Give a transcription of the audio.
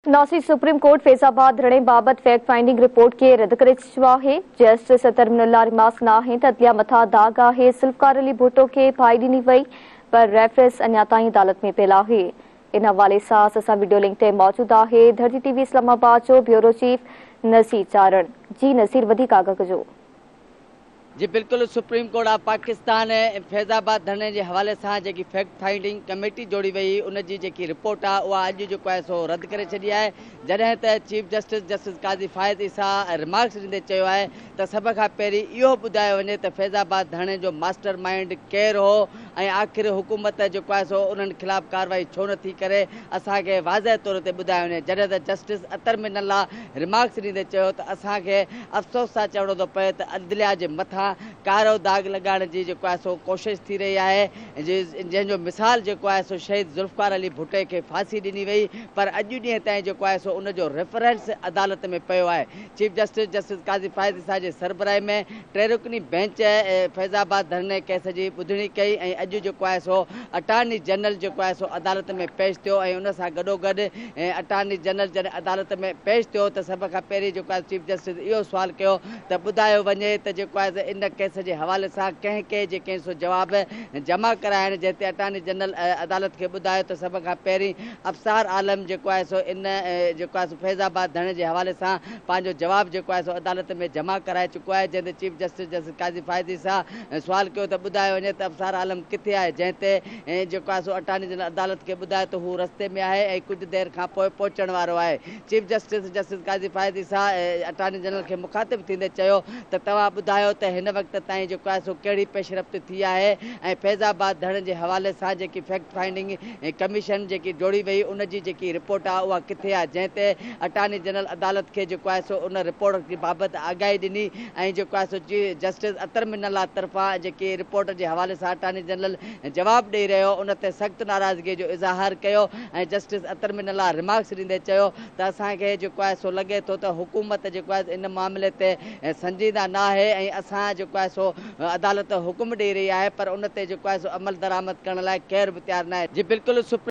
Nasir supreme court فيض آباد ڌرڻي بابت فيڪٽ فائنڊنگ رپورٽ کي رد ڪري ڇڏيو آهي. جسٽس اطهر من الله ريمارڪس ڏنا آهن ته عدليه مٿان داغ آهي، ذوالفقار علي ڀٽو کي ڦاهي ڏني وئي پر ريفرنس اڃا تائين عدالت ۾ پيل آهي. ان حوالي سان اسان سان وڊيو لنڪ تي موجود آهي ڌرتي ٽي وي اسلام آباد جو بيورو چيف نذير چارڻ. جي نذير وڌيڪ آگاهه ڪجو. جي بلڪل supreme court of Pakistan Faizabad ڌرڻي جي حوالي سان جيڪي فيڪٽ فائنڊنگ ڪميٽي جوڙي وئي هئي ان جي جيڪي رپورٽ آهي اها اڄ جيڪو آهي سو رد ڪري ڇڏي آهي جڏهن ته chief justice justice Qazi Faez Isa remarks ڏيندي چيو آهي ته سڀ کان پهرين اهو ٻڌايو وڃي ته فيض آباد ڌرڻي جو ماسٽر مائنڊ ڪير هو ۽ آخر حڪومت جيڪو آهي سو انهن خلاف ڪارروائي ڇو نٿي ڪري اسان کي واضح طور تي ٻڌايو وڃي جڏهن ته جسٽس اطهر من الله ريمارڪس ڏيندي چيو ته اسان کي افسوس سان چوڻو ٿو پئي ته عدليا جي مٿان ڪارو داغ لڳائڻ جي جيڪو آهي سو ڪوشش ٿي رهي آهي جنهن جو مثال جيڪو آهي سو شهيد ذوالفقار علي ڀٽي کي ڦاسي ڏني وئي پر اڄ ڏينهن تائين جيڪو آهي سو ان جو ريفرنس عدالت ۾ پيو آهي chief justice justice Qazi Faez Isa جي سربراهي ۾ ٽي رڪني بينچ فيض آباد ڌرڻي ڪيس جي ٻڌڻي ڪئي ۽ اڄ جيڪو آهي سو اٽارني جنرل جيڪو آهي سو عدالت ۾ پيش ٿيو ۽ ان سان گڏوگڏ اٽارني جنرل جڏهن عدالت ۾ پيش ٿيو ته سڀ کان پهرين جيڪو آهي چيف جسٽس اهو سوال ڪيو ته ٻڌايو وڃي ته جيڪو آهي ان ڪيس جي حوالي سان ڪنهن ڪنهن جي ڪنهن سو جواب جمع ڪرائڻ جنهن تي اٽارني جنرل عدالت کي ٻڌايو ته سڀ کان پهرين ابصار عالم جيڪو آهي سو ان جيڪو آهي سو فيض آباد ڌرڻي جي حوالي سان پنهنجو جواب جيڪو آهي سو عدالت ۾ جمع ڪرائي چڪو آهي جنهن تي chief justice justice Qazi Faez Isa سوال ڪيو ته ٻڌايو وڃي ته ابصار عالم ڪٿي آهي جنهن تي ۽ جيڪو آهي سو اٽارني جنرل عدالت کي ٻڌايو ته هو رستي ۾ آهي ۽ ڪجهه دير کان پوء پهچڻ وارو آهي. Chief justice justice Qazi Faez Isa attorney general کي مخاطب ٿيندي چيو ته توهان ٻڌايو ته هن وقت تائين جيڪو آهي سو ڪهڙي پيش رفت ٿي آهي ۽ فيض آباد ڌرڻي جي حوالي سان جيڪي فيڪٽ فائنڊنگ ڪميشن جيڪي جوڙي وئي ان جي جيڪي رپورٽ آهي اها ڪٿي آهي جنهن تي اٽارني جنرل عدالت کي جيڪو آهي سو ان رپورٽ بابت آگاهي ڏني ۽ جيڪو آهي سو جسٽس اطهر من الله طرفان جيڪي رپورٽ جي حوالي سان اٽارني جنرل جواب ڏئي رهيو ان تي سخت ناراضگي جو اظهار ڪيو ۽ جسٽس اطهر من الله ريمارڪس ڏيندي چيو ته اسان کي جيڪو آهي سو لڳي ٿو ته حڪومت جيڪو آهي ان معاملي تي سنجيده ناهي ۽ اسان جيڪو آهي سو عدالت حڪم ڏئي رهي آهي پر ان تي جيڪو آهي سو عملدرآمد ڪرڻ لاء ڪير به تيار ناهي. جي بلڪل سپريم.